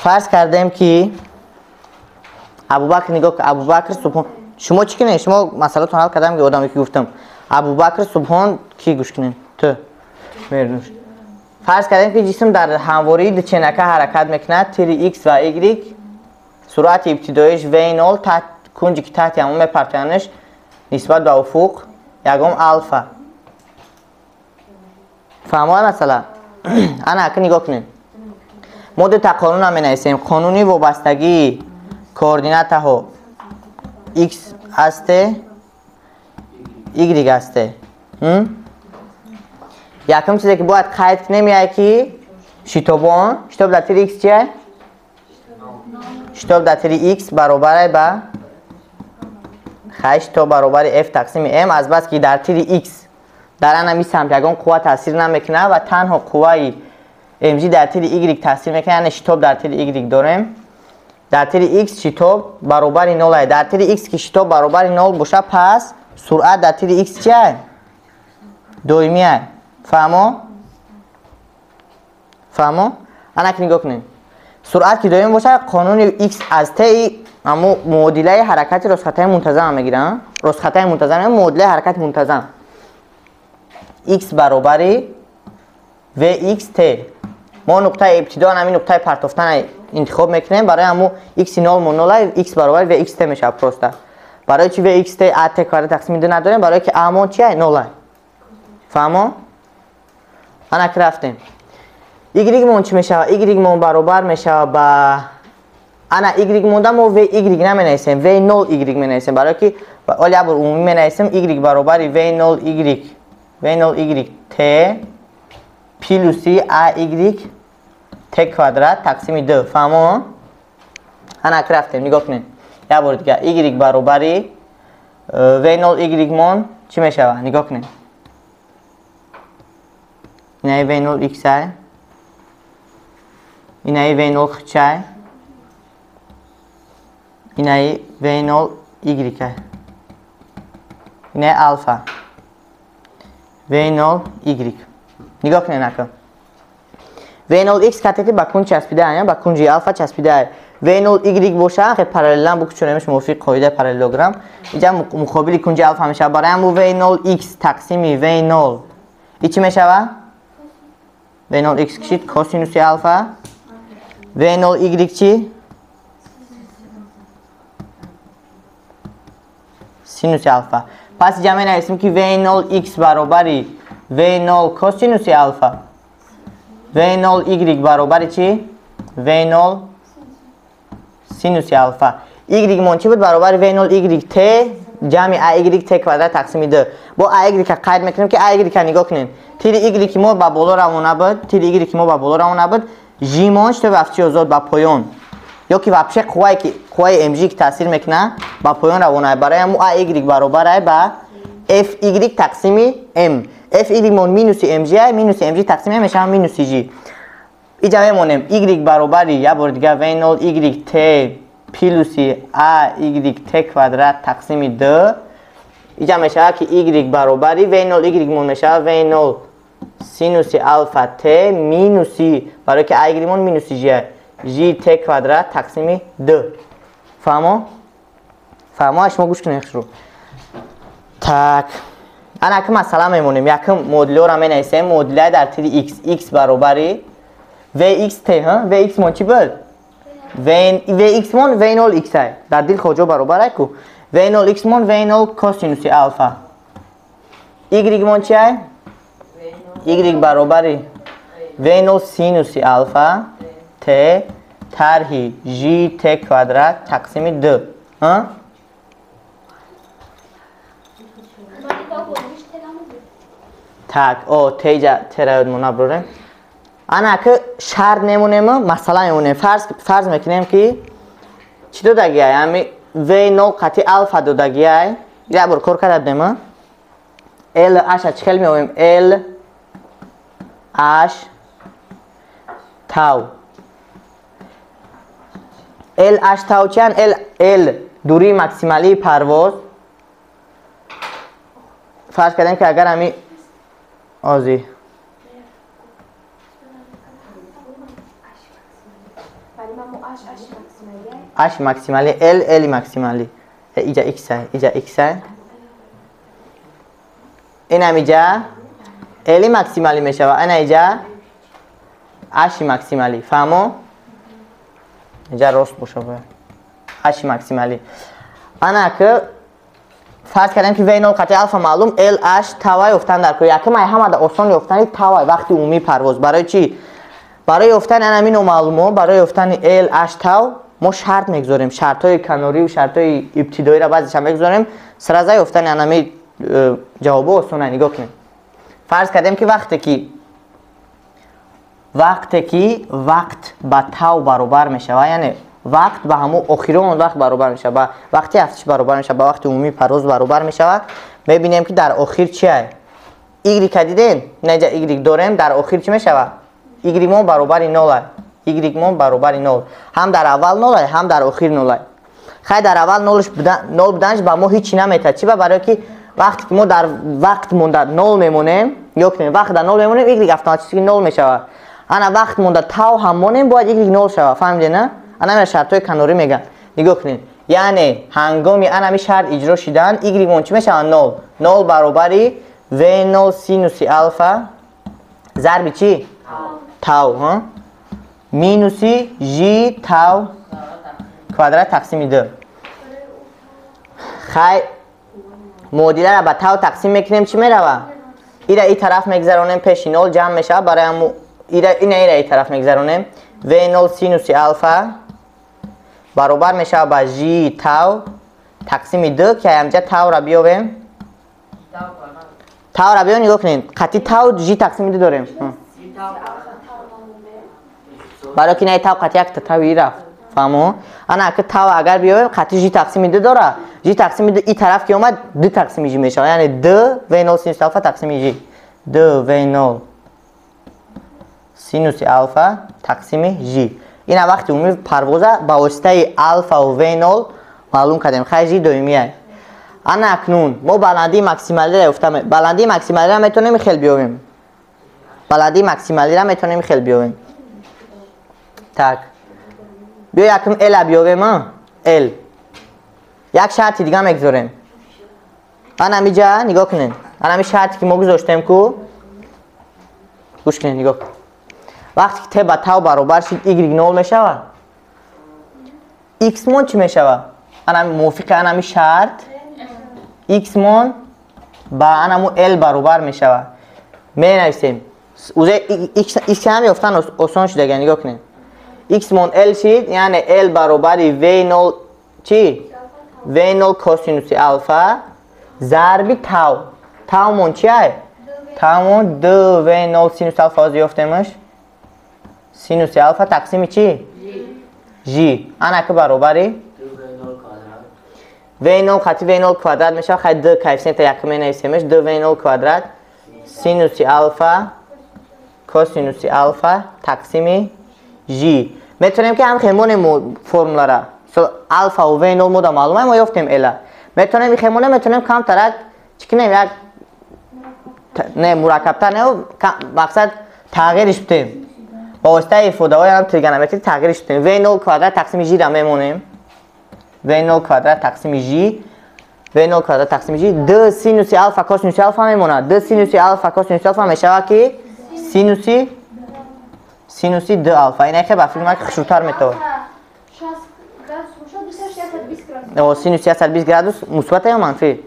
Фарз кардем ки Абубакр нигоҳ, Абубакр Субҳон, шумо чӣ кунед? Шумо масъалатон ҳал кардам ки одаме ки гуфтам. Абубакр Субҳон ки гӯш кунед? Ту. Мернуш. Фарз кардем ки ҷисм дар ҳамвории дученака ҳаракат мекунад, тири x ва y, суръати ибтидоиш v0 таҳт кунҷи ки таҳти ҳамон мепартоянаш нисбат ба уфуқ ягон алфа. Фаҳмода масъала? Ана ака нигоҳ кунед. Мо дута қонун менависем. Қонуни вобастагии координатаҳо x аз t, y аз t. Якум чизе ки бояд қайд кунем яе ки шитобон, шитоб дар тири x чие? Шитоб дар тири x баробар ба хай шитоб баробари f тақсими m, аз бас ки дар тири x дар анами самт ягон қувва таъсир намекунад ва танҳо қувваи mg дар тири y таъсир мекунад, яъне шитоб дар тири y дорем. Дар тири x шитоб баробари 0 аст. Дар тири x ки шитоб баробари 0 бошад, пас суръат дар тири x чист? Доимӣ аст. Фаҳмо? Фаҳмо? Ана ки нигоҳ кунед. Суръат ки доимӣ бошад, қонуни x аз t аммо муодилаи ҳаракати ростхатаи мунтазам мегирам. Ростхатаи мунтазам муодилаи ҳаракати мунтазам. X баробари vxt. Мо нуқтаи ибтидо ҳамин нуқтаи партофтан интихоб мекунем, барои ҳамун x 0 мо 0 x баробари vxt мешавад просто. Барои чи vxt a t квадрат тақсими 2 надорем? Барои ки a мо чи 0 аст. Фаҳмо? Ана ки рафтем. Y мон чи мешавад? Y мон баробар мешавад ба ана y монда мо vy наменависем, v0 y менависем, барои ки оли як бор умумӣ менависем y баробари v0 y v0 y t плюси ay t квадрат тақсими 2. Фаҳмо? Ана ки рафтем, нигоҳ кунед. Як бор дигар y баробари v0 y мон чӣ мешавад? Нигоҳ кунед. Инаи v0 x ай, инаи v0 х ай, инаи v0 y ай, инаи алфа v0 y. Нигоҳ кунед ака. V0 x кате ки ба кунҷ часпида, ба кунҷи алфа часпида. V0 y боша, хе параллелан букучонемш мувофиқ қоидаи параллелограмм. Инҷа муқобили кунҷи алфа мешавад. Барои ҳамун V0 x тақсими V0 и чӣ мешавад? V0 x кишид косинуси алфа. V0 y чӣ? Синуси алфа. Пас инҷа менависем ки V0 x баробари V0 косинуси алфа. V0 y баробари чӣ? V0 синуси алфа. Y мон чӣ буд? Баробари V0 y t ҷамъи ay t квадрат тақсими 2. Бо ay қайд мекунем ки ay нигоҳ кунед. Тири y мо ба боло равона буд, тири y мо ба боло равона буд. Ж мон шитоби афтиши озод ба поён. Ё ки вообще қуввае ки қувваи mg ки таъсир мекунад ба поён равона. Барои ҳамун ay баробар ай ба fy тақсими m. Fy мон минуси mg ай, минуси mg тақсими m мешавад минуси g. Инҷа мемонем y баробари як бор дигар v0 y t плюси ay t квадрат тақсими 2. Инҷа мешавад ки y баробари v0 y мон мешавад v0 синуси алфа t минуси, барои ки ay мон минуси g ай, g t квадрат тақсими 2. Фаҳмо? Фаҳмо? Шумо гӯш кунед шурӯъ. Так. Ана ки масъала мемонем. Якум муодиларо менависем. Муодилаи дар тири x, x баробари vxt, ҳа? Vx мон чӣ буд? Vx мон v0 x ай. Дар дил хоҷо баробар ай ку. V0 x мон v0 косинуси алфа. Y мон чи ай? Y баробари v0 синуси алфа t тарҳи g t квадрат тақсими 2. Ҳа? Так, о, теҷа тераёд мо наброрем. Ана ки шарт мемонем, масъала мемонем. Фарз мекунем ки чӣ додагиай? Ҳами V0 қати алфа додагиай. Як бор кор карда будем. L H чӣ хел меоем? L H тау. L H тау чиян? L дурии максималии парвоз. Фарз кардем ки агар ҳами ози H максималӣ, L L максималӣ. Иҷа X, иҷа X. Инам иҷа L максималӣ мешава. Ана иҷа H максималӣ. Фаҳмо? Иҷа рост боша бояд. H максималӣ. Ана ки фарз кардем ки V0 қатъи алфа маълум, L H тавай ёфтан дар кор. Якум ай ҳамада осон ёфтани тавай вақти умумии парвоз. Барои чӣ? Барои ёфтани ана ҳамин номаълумо, барои ёфтани L H тав мо шарт мегузорем. Шартҳои канорию шартҳои ибтидоиро баъзеша мегузорем. Сразу ёфтани ана ҳамин ҷавобо осона. Нигоҳ кунем. Фарз кардем ки вақте ки вақт ба тав баробар мешавад, яъне вақт ба ҳамон охирон вақт баробар мешавад, ба вақти афтиш баробар мешавад, ба вақти умумии парвоз баробар мешавад, мебинем ки дар охир чия? Y дидем? Неҷа Y дорем, дар охир чӣ мешавад? Y мо баробари 0 аст. Y мо баробари 0. Ҳам дар аввал 0 аст, ҳам дар охир 0 аст. Хай дар аввал 0 буданаш ба мо ҳеҷ чӣ наметад. Чӣ ба? Барои ки вақте ки мо дар вақт монда 0 мемонем, ё ки вақт дар 0 мемонем, Y автоматически 0 мешавад. Ана вақт монда тав ҳам монем, бояд Y 0 шавад. Фаҳмидед, на? Ана ҳамин шартҳои канорӣ мегӯянд. Нигоҳ кунед. Яъне ҳангоми ана ҳамин шарт иҷро шидан, Y мон чӣ мешавад? 0. 0 баробари V0 синуси алфа зарби чӣ? Тав, ҳа? Минуси Ж тав квадрат тақсими 2. Хай муодиларо ба тав тақсим мекунем, чӣ мерава? Ира и тараф мегзаронем, пеши 0 ҷамъ мешавад, барои ҳамун ира ина ира и тараф мегзаронем. V0 синуси алфа баробар мешавад ба Ж тав тақсими 2, ки ҳамҷа тавра биёвем. Тавра биё, нигоҳ кунед. Қатъи тав Ж тақсими 2 дорем. Барои ки на тав қатъи якта тави рафт. Фаҳмо? Ана ака тав агар биёвем, қатъи Ж тақсими 2 дора. Ж тақсими 2 и тараф ки омад, 2 тақсими Ж мешавад. Яъне 2 V0 синуси алфа тақсими Ж. 2 V0 синуси алфа тақсими Ж. Ина вақти умумии парвоза ба воситаи алфа ва V0 маълум кардем. Хай Ж доимӣ аст. Ана акнун мо баландии максималиро ёфта, баландии максималиро метавонем хел биёвем. Баландии максималиро метавонем хел биёвем. Так. Биё якум L биёвем, а? L. Як шарти дига мегузорем. Ана ҳамиҷа нигоҳ кунед. Ана ҳамин шарте ки мо гузоштем ку. Гӯш кунед, нигоҳ. Вақте ки t ба тав баробар шид, y 0 мешавад. X мон чӣ мешавад? Ана мувофиқи ана ҳамин шарт x мон ба ана ҳамун L баробар мешавад. Менависем. Узе x ҳам ёфтан осон шудага, нигоҳ кунед. X мон L шид, яъне L баробари V0 чӣ? V0 косинуси алфа зарби тав. Тав мон чи ай? Тав мон 2 V0 синуси алфа ҳозир ёфтемаш. Синуси алфа тақсими чӣ? Ж. Ана ки баробари V0 қатъи V0 квадрат мешавад. Хай 2 коэффициента якум менависемаш. 2 V0 квадрат синуси алфа косинуси алфа тақсими Ж. Метавонем ки ҳам хемонем формулара. Алфа ва V0 мода маълум мо ёфтем L. Метавонем хемонем, метавонем камтарак чӣ кунем, як не мураккабтар не, мақсад тағйириш бидем. Ба воситаи ифодаҳои ҳам тригонометрӣ тағйириш бидем. V0 квадрат тақсими Ж-ра мемонем. V0 квадрат тақсими Ж, V0 квадрат тақсими Ж, 2 синуси алфа косинуси алфа мемонад. 2 синуси алфа косинуси алфа мешавад ки синуси 2 алфа. Ина хе ба филм ки хушрӯтар метавад. Синуси 120 градус мусбат ё манфӣ?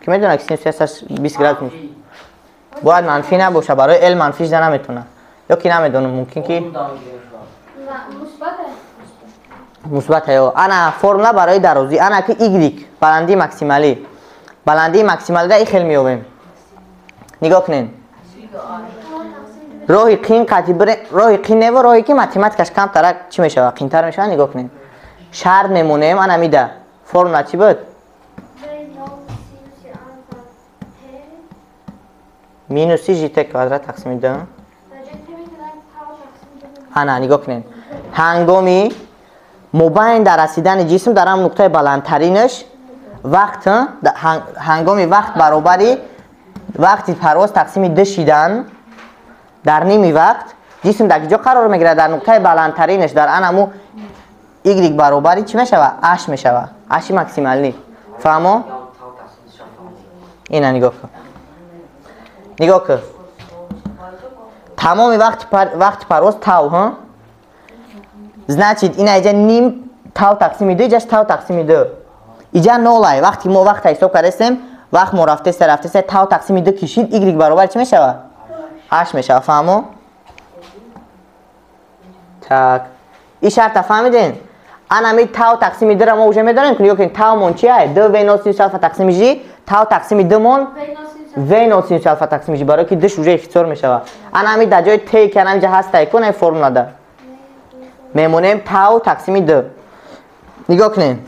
Ки медонад ки синуси 120 градус бояд манфӣ набошад, барои L манфӣ шуда наметавонад. Ё ки намедонам, мумкин ки мусбат ё. Ана формула барои дарозӣ. Ана ки Y баландии максималӣ. Баландии максималиро и хел меёбем. Нигоҳ кунед. Роҳи қин қатъи роҳи қин нево, роҳе ки математикаш камтарак чӣ мешавад? Қинтар мешавад. Нигоҳ кунед. Шарт мемонем, ана мида. Формула чӣ буд? Минуси ЖТ квадрат тақсими 2. Ана нигоҳ кунед. Ҳангоми мобайн дар расидани ҷисм дар ҳам нуқтаи баландтаринаш вақт, ҳангоми вақт баробари вақти парвоз тақсими 2 шидан дар ними вақт Ҷисм дар куҷо қарор мегирад? Дар нуқтаи баландтаринаш, дар анаму y баробари чӣ мешавад? H мешавад. H максималӣ. Фаҳмо? Ина нигоҳ кун. Нигоҳ кун. Тамоми вақти парвоз тав, ҳа? Значит, ина иҷа ним тав тақсими ду, иҷаш тав тақсими ду. Иҷа нолай. Вақти мо вақта ҳисоб кардастем, вақт мо рафтеста рафтеста тав тақсими ду кишид, y баробари чӣ мешавад? H мешавад. Фаҳмо? Так. И шарта фаҳмидем? Анами тав тақсими дура мо уже медонем, ки нигоҳ кунед, тавмон чи ай? Ду в нол синус алфа тақсими ж, тав тақсими думон в нол синус алфа тақсими ж, барои ки душ уже ихтисор мешавад. Анами дар ҷои т ки анамиҷа ҳастай кун, ай формулада мемонем тав тақсими ду. Нигоҳ кунед.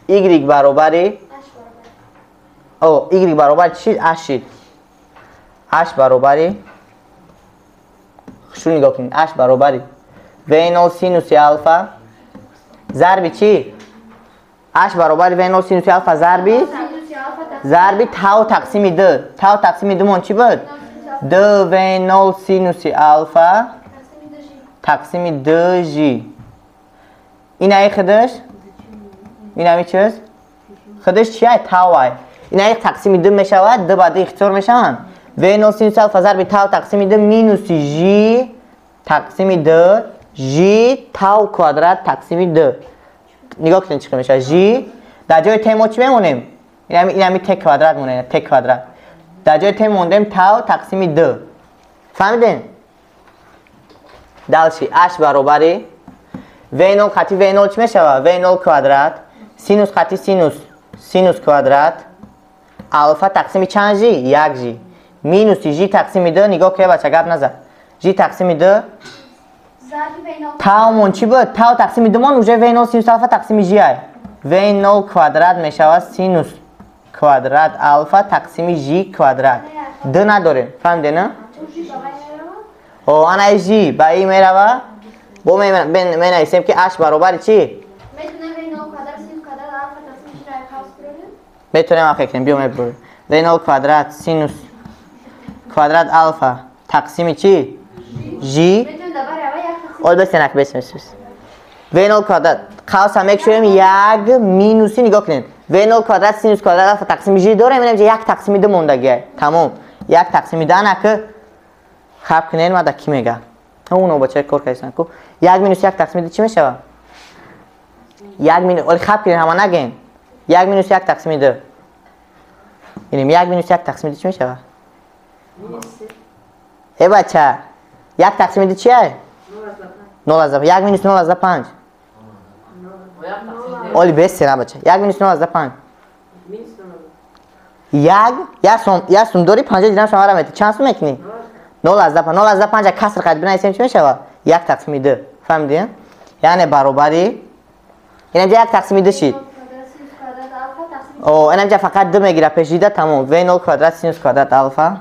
Y баробари о, y баробари чи шид? H шид. H баробари шу нигоҳ кунед. H баробари v нол синуси алфа зарби чи? H баробари v нол синуси алфа зарби тав тақсими ду. Тав тақсими думон чи буд? Ду v нол синуси алфа тақсими ду ж. Инаи худаш? Инами чиз? Худаш чи ай? Тав ай. Инаи тақсими ду мешавад, ду ба ду ихтисор мешаванд. V нол синуси алфа зарби тав тақсими ду минуси ж тақсими ду ж тав квадрат тақсими ду. Нигоҳ кунед чӣ мешавад. Ж дар ҷои т мо чӣ мемонем? Инами т квадрат монем, т квадрат. Дар ҷои т мондем тав тақсими ду. Фаҳмидем? Дальше h баробари v нол хати v нол чӣ мешавад? V нол квадрат синус хати синус синус квадрат алфа тақсими чанд ж? Як ж. Минуси ж тақсими ду. Нигоҳ кунед бача, гап назад. Ж тақсими ду тавмон чӣ буд? Тав тақсими думон уже v нол синус алфа тақсими ж ай. V нол квадрат мешавад синус квадрат алфа тақсими ж квадрат. Ду надорем. Фаҳмиде, на? О, ана ж ба и мерава. Бо менависем ки h баробари чӣ? Метавонем афе кунем, биё мебурем. V нол квадрат синус квадрат алфа тақсими чӣ? Ж. Ол бесенак бес бес бес. V нол квадрат қавса мекушоем як минуси нигоҳ кунед. V нол квадрат синус квадрат алфа тақсими ж дорем, инамҷа як тақсими ду мондагиай. Тамом. Як тақсими ду анаки хаб кунед, ма да ки мега? Ҳамон бача кор кардасан ку. Як минус як тақсими ду чӣ мешавад? Як минус, оли хаб кунед, ҳама нагем. Як минус як тақсими ду. Инем як минус як тақсими ду чӣ мешавад? Э бача, як тақсими ду чи ай? Нол аз панҷ. Як минус нол аз панҷ. Оли бес сера бача. Як минус нол аз панҷ. Як, як сум дори 50 дирам шумара мети. Чанд сум мекунӣ? Нол аз панҷ. Нол аз панҷ каср қад бинависем чӣ мешавад? Як тақсими ду. Фаҳмидӣ? Яъне баробари инамҷа як тақсими ду шид. О, инамҷа фақат ду мегира пешида, тамом. V нол квадрат синус квадрат алфа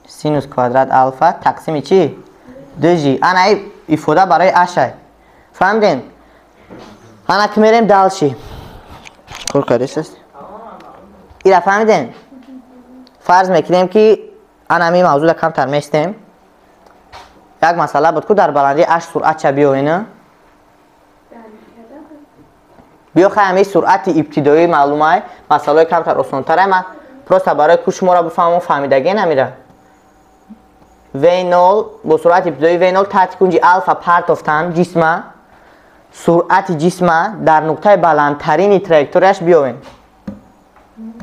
синус квадрат алфа тақсими чӣ? Ду ж. Ана ифода барои h ай. Фаҳмидем? Ана ки мерем дальше. Кор кардесаст? Ира фаҳмидем? Фарз мекунем ки ана ҳамин мавзӯъда камтар местем. Як масъала буд ку дар баландии h суръат ча биёена? Биё хай ҳамин суръати ибтидоӣ маълумай, масъалаҳои камтар осонтарай. Ман просто барои ку шуморо бифаҳмам фаҳмидагӣ намира. V0 бо суръати ибтидоии V0 таҳти кунҷи алфа партофтан ҷисма, суръати ҷисма дар нуқтаи баландтарини траекторияш биёвем.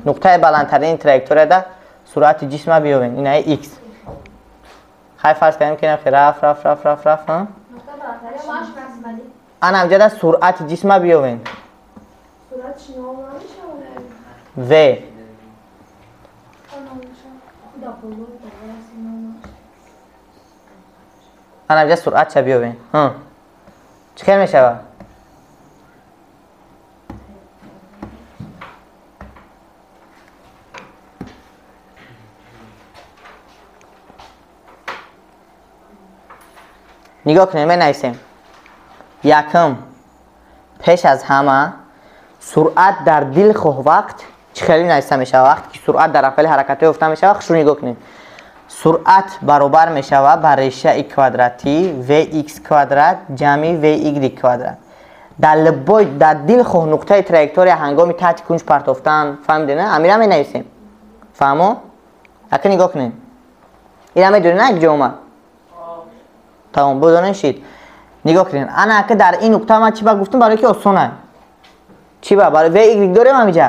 Нуқтаи баландтарини траекторияда суръати ҷисма биёвем. Инаи x. Хай фарз кардем ки раф раф раф раф раф, ҳа? Ана ҳамҷода суръати ҷисма биёвем. V ана ҳамҷа суръат ча биёвем. Ҳа. Чӣ хел мешавад? Нигоҳ кунед, менависем. Якум, пеш аз ҳама суръат дар дилхоҳ вақт чӣ хеле нависта мешавад? Вақте ки суръат дар афъали ҳаракатҳо ёфта мешавад, хушрӯ нигоҳ кунед. Суръат баробар мешавад ба решаи квадратӣ vx квадрат ҷамъи vy квадрат. Дар либой дар дилхоҳ нуқтаи траектория ҳангоми таҳти кунҷ партофтан, фаҳмидед, на? Амира менависем. Фаҳмо? Ака нигоҳ кунед. Ира медонед, на, ҷо омад? Тамом, бидонед шид. Нигоҳ кунед. Ана ака дар ин нуқта ман чӣ ба гуфтам, барои ки осон аст. Чӣ ба? Барои vy дорем ҳамиҷа?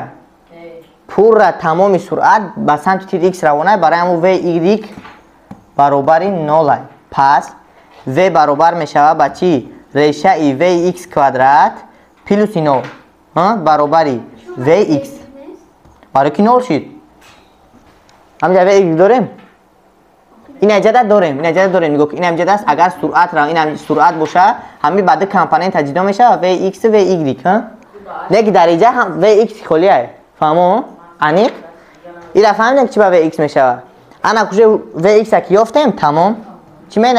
Пурра тамоми суръат ба самти тир x равона, барои ҳамун vy баробари 0 аст. Пас v баробар мешавад ба чӣ? Решаи vx квадрат плюси 0 баробари vx. Барои ки 0 шид. Ҳамиҷа vy дорем? Ин аҷада дорем, ин аҷада дорем. Нигоҳ, ин аҷада аст. Агар суръат ра, ин суръат боша, ҳамин ба ду компонент ҷудо мешавад, vx ва vy, ҳа? Лекин дар инҷа ҳам vx холӣ аст. Фаҳмо? Аниқ? Ира фаҳмидем чӣ ба vx мешавад. Ана куҷо vx ки ёфтем, тамом. Чӣ мен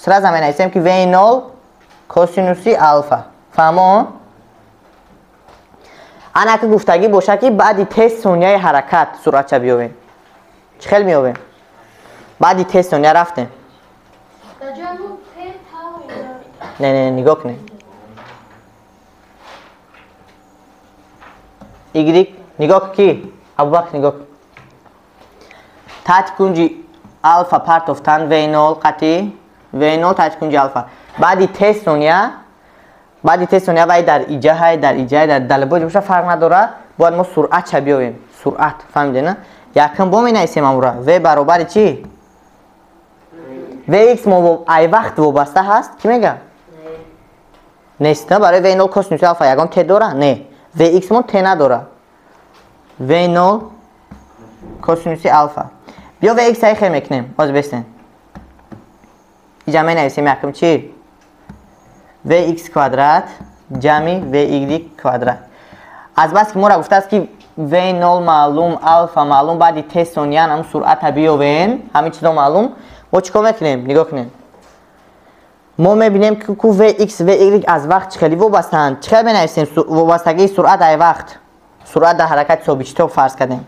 сразу менависем ки v0 косинуси алфа. Фаҳмо? Ана ки гуфтагӣ боша ки баъди т сонияи ҳаракат суръатша биёбем. Чӣ хел меёбем? Баъди т сония рафтем. Не, не, нигоҳ кунед. Y нигоҳ ки Абубакр нигоҳ. Таҳти кунҷи алфа партофтан v0 қатъи v0 таҳти кунҷи алфа. Баъди т сония, баъди т сония вай дар иҷа ҳай, дар иҷа дар далбои боша фарқ надора, бояд мо суръатша биёбем. Суръат, фаҳмидед, на? Якм бо менависем амура. V баробари чӣ? Vx мо ай вақт вобаста ҳаст? Кӣ мега? Нест, на? Барои v0 косинуси алфа ягон т дора? Не. Vx мо т надора. V0 косинуси алфа. Биё vx ай хел мекунем. Ҳозир бестен. Иҷа менависем якм чӣ? Vx квадрат ҷамъи vy квадрат. Аз бас ки моро гуфтааст ки v0 маълум, алфа маълум, баъди т сония ҳам суръата биёвем, ҳамин чизо маълум. Мо чӣ кор мекунем? Нигоҳ кунем. Мо мебинем ки ку vx vy аз вақт чӣ хеле вобастаанд. Чӣ хел менависем вобастагии суръат ай вақт? Суръат дар ҳаракати собитшитоб фарз кардем.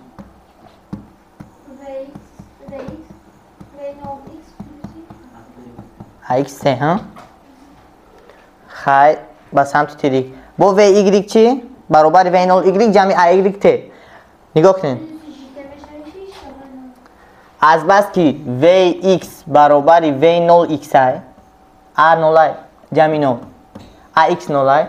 Ax t, ҳа? Хай, ба самти тирик. Бо vy чӣ? Баробари v0 y ҷамъи ay t. Нигоҳ кунед. Аз бас ки vx баробари v0 x ай, a0 ҷамъи 0, ax 0 ай,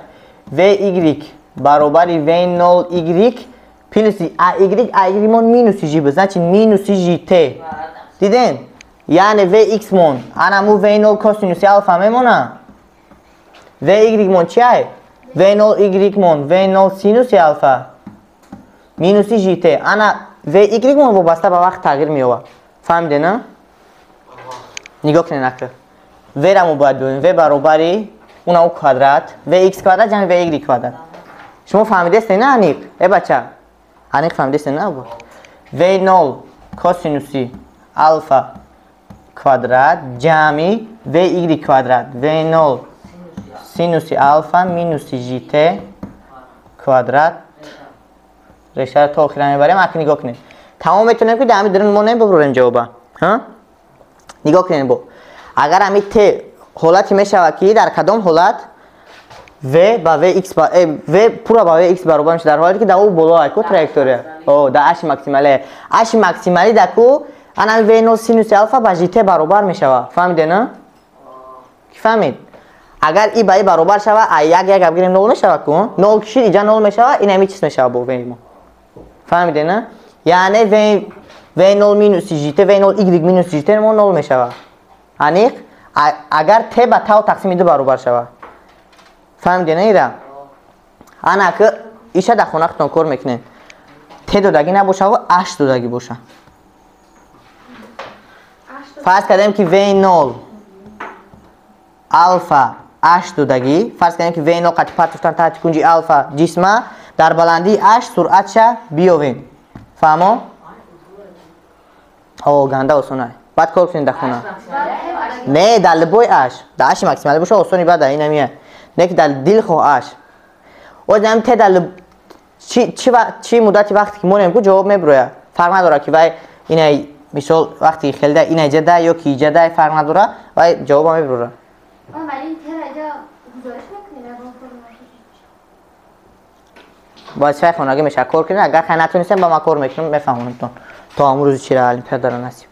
vy баробари v0 y плюси ay, ay мон минуси j, значит минуси jt. Дидем? Яъне vx мон анаму v0 косинуси алфа мемона. Vy мон чи ай? V0 y мон v0 синуси алфа минуси jt. Ана vy мон вобаста ба вақт тағйир меёбад. Фаҳмиде, на? Нигоҳ кунед ака. V-ра мо бояд биёбем. V баробари уна у квадрат, vx квадрат ҷамъи vy квадрат. Шумо фаҳмидесте, на, аниқ? Э бача, аниқ фаҳмидесте, на? V0 косинуси алфа квадрат ҷамъи vy квадрат v0 синуси алфа минуси jt квадрат. Решаро то охира мебарем. Аки нигоҳ кунед. Тамом метавонем ки дар ҳамин дурун мо набурем ҷавоба. Ҳа? Нигоҳ кунед бо. Агар ҳамин т ҳолате мешавад ки дар кадом ҳолат v ба vx ба v пурра ба vx баробар мешавад, дар ҳолате ки дар ӯ боло ай ку траектория. О, дар аши максимале. Аши максималӣ дар ку ана v0 синуси алфа ба jt баробар мешавад. Фаҳмиде, на? Ки фаҳмид? Агар и ба и баробар шавад, а як як бигирем 0 мешавад ку? 0 кишид, иҷа 0 мешавад, ин ҳамин чиз мешавад бо v мо. Фаҳмиде, на? Яъне v0 минуси jt, v0 y минуси jt мо 0 мешавад. Аниқ? Агар t ба тау тақсими 2 баробар шавад. Фаҳмиде, на ира? Ана ки иша дар хона худтон кор мекунед. Т додагӣ набошад, h додагӣ бошад. Фарз кардем ки v0 алфа h додагӣ, фарз кардем ки v0 қати партофтан таҳти кунҷи алфа ҷисма дар баландии h суръатша биёвем. Фаҳмо? О, ганда осона. Баъд кор кунед дар хона. Не, дар либои h, дар h максималӣ боша осони баъд ин ҳамия. Не ки дар дилхоҳ h. Оз ҳам т дар чи муддати вақте ки монем ку ҷавоб мебирояд. Фарқ надорад ки вай ина Мисол, вақти хелда ина иҷа ё ки иҷа да, фарқ надора, вай ҷавоба мебурора. Гузориш мекунем ягон формула? Ба вазифаи хонагӣ меша, кор кунед. Агар хай натонистем, ба ма кор мекунем, мефаҳмонемтон то ҳамун рӯзи чира олимпиадара насиб.